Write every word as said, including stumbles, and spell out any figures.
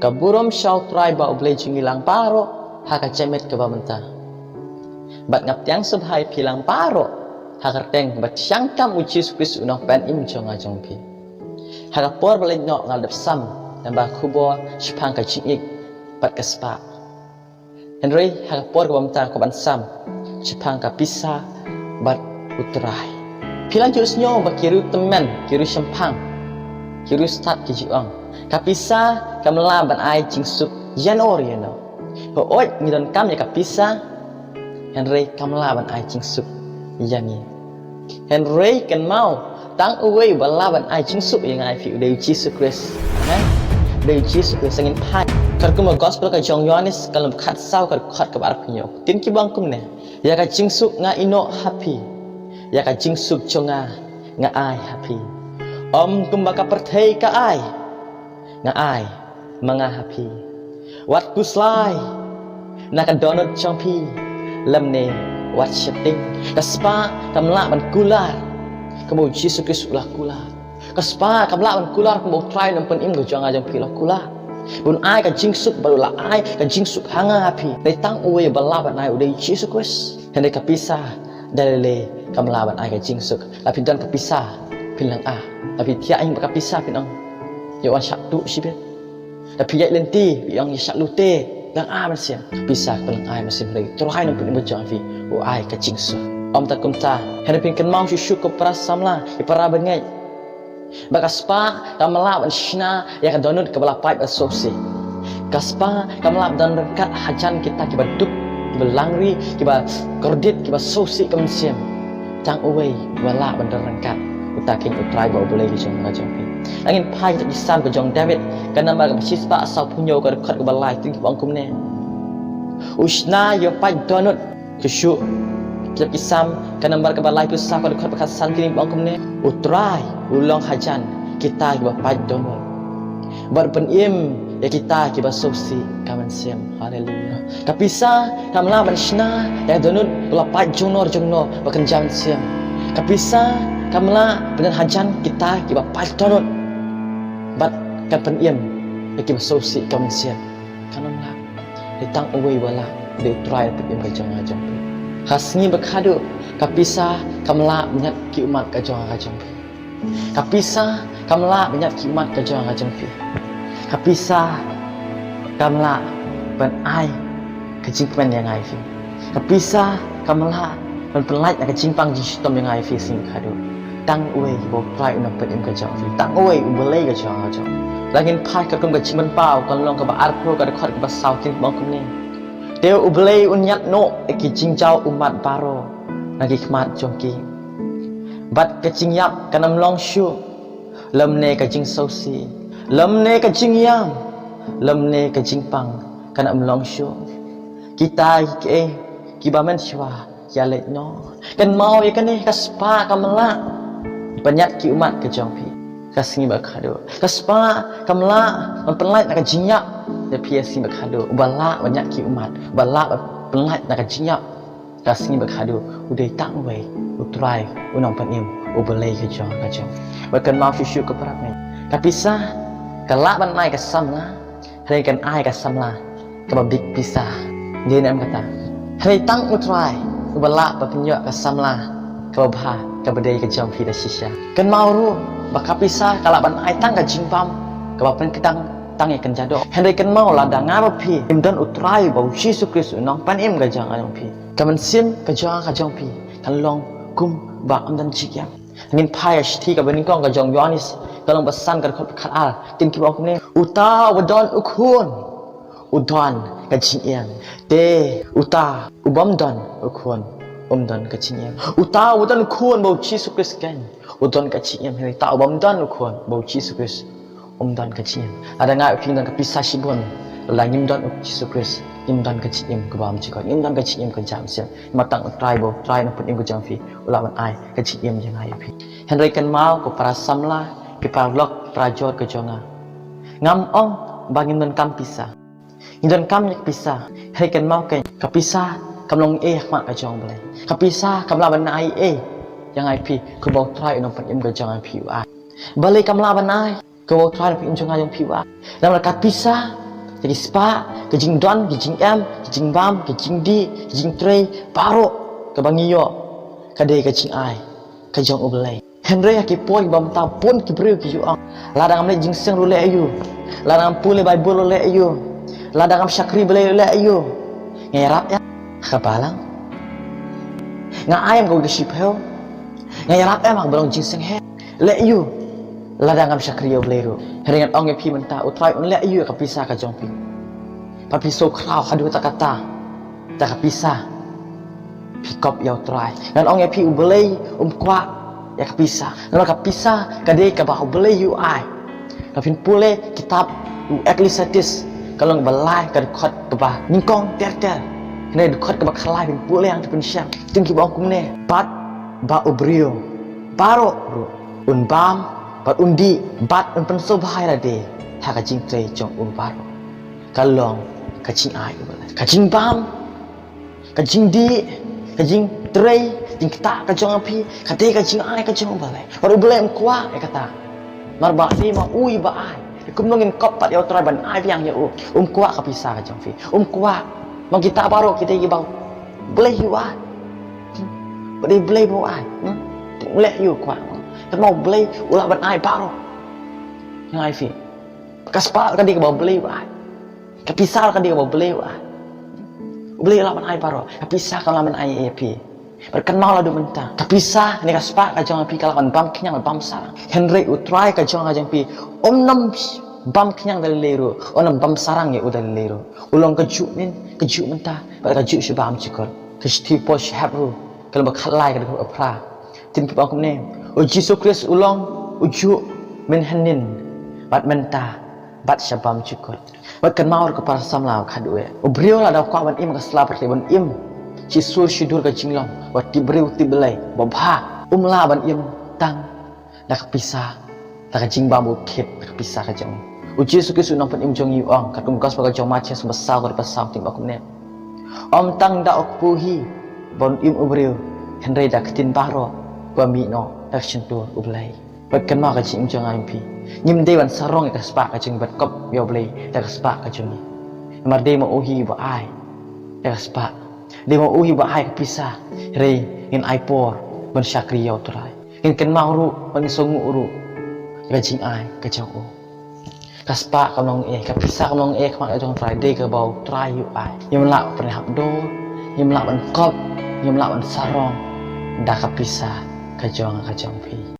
Ka burom sha U Trai bad U Blei jong ngi lang baroh ha ka jingmut kaba mynta. Bad nga pdiang sngewbha ïa phi lang baroh ha ka kyrteng bad shaphang U Jisu Khrist U Nongpynim jong nga jong phi. Ha ka por ba leit noh nga la dep sam lyngba ka khubor shaphang ka jingïeit bad ka spah. Hynrei ha ka por kaba mynta nga kwah ban sam shaphang ka pisa bad U Trai. Phi lah ju sngew ba ki riewtymmen, ki riewshemphang, ki riewstad ki ju ong, ka pisa kam lah ban ai jingsuk ïano ïano. Hooid, ngi donkam ïa ka pisa, hynrei kam lah ban ai jingsuk ïa ngi. Hynrei kynmaw, tang uwei uba lah ban ai jingsuk ïa nga ïa phi, u dei U Jisu Khrist. Amen. U dei U Jisu Khrist. Ngin phai katkum ka gospel ka jong u Ïoannis, ka lynnong khatsaw, ka dkhot kaba arphew hynñiew. Ktien ki ba ong kumne: Ïa ka jingsuk nga ïehnoh ha phi, ïa ka jingsuk jong nga nga ai ha phi. Ym kumba ka pyrthei ka ai, nga ai ma nga ha phi. Wat khuslai na ka dohnud jong phi, lymne wat sheptieng. Ka spah kam lah ban kular kumba U Jisu Khrist u la kular. Ka spah kam lah ban kular kumba U Trai U Nongpynim ka jong nga jong phi u la kular. Bun ai ka jingsuk, bad u la ai ka jingsuk ha nga ha phi. Hynrei tang uwei uba lah ban ai, u dei U Jisu Khrist. Hynrei ka pisa da lei lei kam lah ban ai ka jingsuk. Lada phi don ka pisa, phin nang ah. Lada phi thiah ïing bad ka pisa, phin ong, ïa, wan shah tuh shibit. Lada phi ïaid lynti, phi ong, ïa, shah lute, nang ah mynsiem. Pisa ka nang ai mynsiem, hynrei U Trai U Nongpynim ka jong phi u ai ka jingsuk. Ym tang kumta, hynrei phin kynmaw shuh shuh ko para samla, ki para bangeit, ba ka spah kam lah ban shna ïa ka dohnud kaba la pait bad sngewsih. Ka spah kam lah ban don ryngkat hajan kita kiba duk, kiba langri, kiba kordit, kiba sngewsih ka mynsiem. Tang uwei uba lah ban don ryngkat, uta keiñ U Trai bad U Blei ka jong nga jong phi. Ngin phai sha ki Salm ka jong u David, ka nombar kaba shispah sawphew hynñiew, ka dkhot kaba lai, ktien ki ba ong kumne: U shna ïa u paid dohnud. Shuh shuh, kitab ki Salm ka nombar kaba laiphew saw, ka dkhot ba khatsan, ktien ki ba ong kumne: U Trai u long hajan kita kiba pait dohnud, bad u pynim ïa kita kiba sngewsih ka mynsiem. Haleluya. Ka pisa kam lah ban shna ïa ka dohnud kaba la pait jong no jong no ba kynja mynsiem. Ka pisa kam lah ban don hajan kita kiba pait dohnud, bad kan pynim ïa kiba sngewsih ka mynsiem. Kan ym lah. Hynrei tang uwei uba lah, u dei U Trai U Nongpynim ka jong nga jong phi. Ha ka sngi ba khadduh, ka pisa kam lah ban ñiad ki ummat ka jong nga ka jong phi. Ka pisa kam lah ban ñiad ki ummat ka jong nga ka jong phi. Ka pisa kam lah ban ai ka jingkmen ïa nga ïa phi. Ka pisa kam lah ban pynlait na ka jingpang jingshitom ïa nga ïa phi ha ka sngi ba khadduh. Tang uwei uba U Trai U Nongpynim ka jong phi. Tang uwei U Blei ka jong nga ka jong phi. Lada ngin phai katkum ka Jingpynpaw ka lynnong kaba arphew, ka dkhot kaba saw, ktien ki ba ong kumne: Te U Blei un ñiad noh ïa ki jingjaw ummat baroh na ki khmat jong ki, bad ka jingïap kan ym long shuh, lymne ka jingsngewsih, lymne ka jingïam, lymne ka jingpang kan ym long shuh. Kita kiei kiba mynshuwa ïaleit noh. Kynmaw ïa kane, ka spah kam lah ban ñiad ki ummat ka jong phi ha ka sngi ba khadduh. Ka spah kam lah ban pynlait na ka jingïap ïa phi ha ka sngi ba khadduh. Uba lah ban ñiad ki ummat, uba lah ban pynlait na ka jingïap ha ka sngi ba khadduh, u dei tang uwei, U Trai U Nongpynim, U Blei ka jong nga ka jong phi. Bad kynmaw shuh shuh ko para bangeit, ka pisa ka lah ban ai ka samla, hynrei kan ai ka samla kaba bit pisa. Dei ne em kata? Hynrei tang U Trai uba lah ban pynïoh ka samla kaba bha, kaba dei ka jong phi da shisha. Kynmaw ruh ba ka pisa ka lah ban ai tang ka jingbam kaba pynkhiah tang ïa ka jingduk. Hynrei kynmaw, lada nga bad phi ngim don U Trai uba U Jisu Khrist U Nongpynim ka jong nga jong phi, ka mynsiem ka jong nga ka jong phi kan long kumba ym don jingïap. Ngin phai ha ka shithi kaba nyngkong ka jong u Ïoannis, ka lynnong ba san, ka dkhot ba khatar, ktien ki ba ong kumne: Uta uba don u Khun u don ka jingim. Te uta u bym don u Khun um don ka jingim. Uta uba don u Khun, ba U Jisu Khrist keiñ, u don ka jingim. Hynrei uta u bym don u Khun, ba U Jisu Khrist, um don ka jingim. Lada nga bad phi ngim don ka pisa shibun, lada ngim don U Jisu Khrist, ngim don ka jingim kaba ym jukut, ngim don ka jingim ka jam sien. Namar tang U Trai, ba U Trai U Nongpynim ka jong phi u lah ban ai ka jingim ïa nga ïa phi. Hynrei kynmaw ko para samla, ki paralok, parajor ka jong nga, ngam ong ba ngim donkam pisa. Ngi donkam ïa ka pisa. Hynrei kynmaw keiñ, ka pisa kam long ei ha khmat ka jong U Blei. Ka pisa kam lah ban ai ei ïa nga ïa phi kumba U Trai U Nongpynim ka jong nga ïa phi u ai. Balei kam lah ban ai kumba U Trai U Nongpynim jong nga jong phi u ai? Namar ka pisa Te ki spah, ka jingdon, ka jingem, ka jingbam, ka jingdih, ka jingtrei, baroh kaba ngi ïoh ka dei ka jingai ka jong U Blei. Hynrei ha ki por kiba mynta bun ki briew ki ju ong, lada ngam leit jingseng ruh leh aïu, lada ngam pule Baibl ruh leh aïu, lada ngam shakri Blei ruh leh aïu. Nga ïarap em ha ka balang? Nga ai em kawei ka shiphew? Nga ïarap em ha kaba long jingseng heh? Leh aïu lada ngam shakri ïa U Blei ruh? Hynrei ngan ong ïa phi mynta, U Trai un leh aïu ïa ka pisa ka jong phi? Ba phi shu khraw haduh katta katta da ka pisa, phi kop ïa U Trai. Ngan ong ïa phi, U Blei um kwah ïa ka pisa. Namar ka pisa ka dei kaba U Blei u ai. Lada phin pule kitab u Ecclesiastes, ka lynnong ba lai, ka dkhot kaba nyngkong ter ter, hynrei dkhot kaba khatlai phin pule hangta phin shem, ktien kiba ong kumne: Bad ba u briew baroh ruh un bam bad un dih bad un pynsngewbha ïa lade ha ka jingtrei jong u baroh, ka long ka jingai U Blei. Ka jingbam, ka jingdih, ka jingtrei, jingktah ka jong phi, ka dei ka jingai ka jong U Blei. Bad U Blei um kwah ïa kata. Namar ba dei ma u uba ai. Kumno ngin kop pat ïa U Trai ban ai biang ïa u? Um kwah ka pisa ka jong phi. Um kwah. Ma kita baroh ki dei kiba U Blei u ai. Ba dei U Blei ba u ai. Hmm? Leh aïu kwah. Te ma U Blei u lah ban ai baroh. Nga ai phi, ka spah ka dei kaba U Blei u ai. Ka pisa ka dei kaba U Blei u ai. U Blei u lah ban ai baroh. Ka pisa kam lah ban ai ïa phi. Bad kynmaw haduh mynta, ka pisa ne ka spah ka jong phi ka lah ban bam khñiang, bam sarang. Hynrei U Trai ka jong ka jong phi um nang bam khñiang da lei lei ruh, um nang bam sarang ïa u da lei lei ruh. U long kajuh mynnin, kajuh mynta bad kajuh sha bymjukut. Ka shithi Paul sha ki Hebru, ka lynnong ba khatlai, ka dkhot ba phra, ktien kiba ong kumne: U Jisu Khrist u long ujuh mynhynnin bad mynta bad sha bymjukut. Bad kynmaw ruh ka para samla khatduh, u briew lada u kwah ban im ha ka sla pyrthei, ban im shisur shidur ka jinglong, wat tip briew tip Blei babha, um lah ban im tang da ka pisa, da ka jingbam ba u khit da ka pisa ka jong u. U Jisu Khrist u Nongpynim jong ngi u ong, katkum ka Gospel ka jong u Mathaios bad ka dkhot ba saw, ktien ba ong kumne: Ym tang da u kpu hi ba un im u briew, hynrei da ka ktien baroh kaba mih noh na ka shyntur U Blei. Bad kynmaw ka jingim jong nga jong phi, ngim dei ban sarong ïa ka spah ka jong ngi bad kop ïa U Blei da ka spah ka jong ngi. Namar dei ma u hi ba ai ïa ka spah, dei ma u hi ba ai ka pisa. Hynrei ngin ai por ban shakri ïa U Trai. Ngin kynmaw ruh bad ngin sngewnguh ruh ïa ka jingai ka jong u. Ka spah kam long ei, ka pisa kam long ei ha khmat ka jong U Trai, dei kaba U Trai u ai. Ngim lah ban pynhap dur, ngim lah ban kop, ngim lah ban sarong da ka pisa ka jong nga ka jong phi.